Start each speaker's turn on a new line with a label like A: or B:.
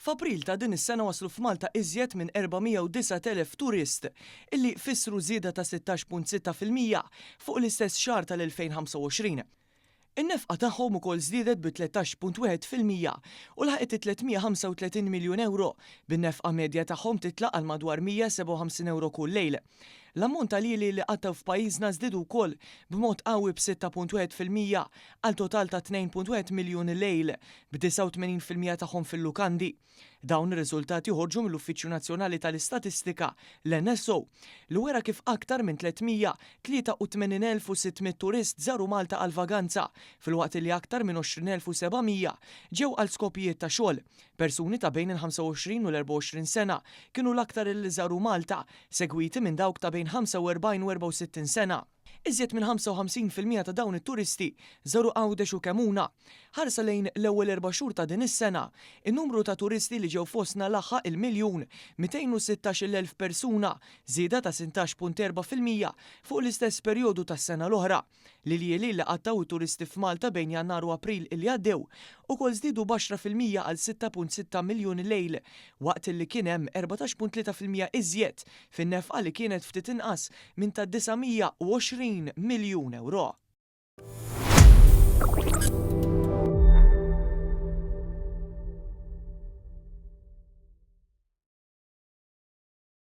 A: F'April ta' din is-sena waslu f'Malta iżjed minn 409,000 turist, illi fissru żieda ta' 16.6% fuq l-istess xahar tal-2025. In-nefqa tagħhom ukoll żdiedet bi 13.1% u laħqet it-335 miljun ewro, bin-nefqa medja tagħhom titla' għal madwar 157 ewro kull lejl. L-ammont ta' lili li qattgħu f'pajjiżna żdiedu wkoll b'mod qawwi b'6.1% għal total ta' 2.1 miljun lejl, b'89% tagħhom fil-lukandi. Dawn ir-riżultati joħorġu mill-Uffiċċju Nazzjonali tal-Istatistika, l-NSO, li wera kif aktar minn 383,600 turist żaru Malta għal vaganza, filwaqt li aktar minn 20,700 ġew għal skopijiet ta' xogħol. Persuni ta' bejn il-25 u l-24 sena kienu l-aktar li żaru Malta, segwiti minn dawk ta' bejn 45 u 64 sena. Iżjed minn 55% ta' dawn it-turisti żaru Għawdex u Kemmuna. Ħarsa lejn l-ewwel erba' xhur ta' din is-sena, in-numru ta' turisti li ġew fostna laħaq il-1,216,000 persuna, żieda ta' 16.4% fuq l-istess perjodu tas-sena l-oħra. L-iljieli li qattgħu t-turisti f'Malta bejn Jannar u April li għaddew ukoll żdiedu b'10% għal 6.6 miljun lejl, waqt li kien hemm 14.3% iżjed fin-nefqa li kienet ftit inqas minn ta' 920 miljun ewro.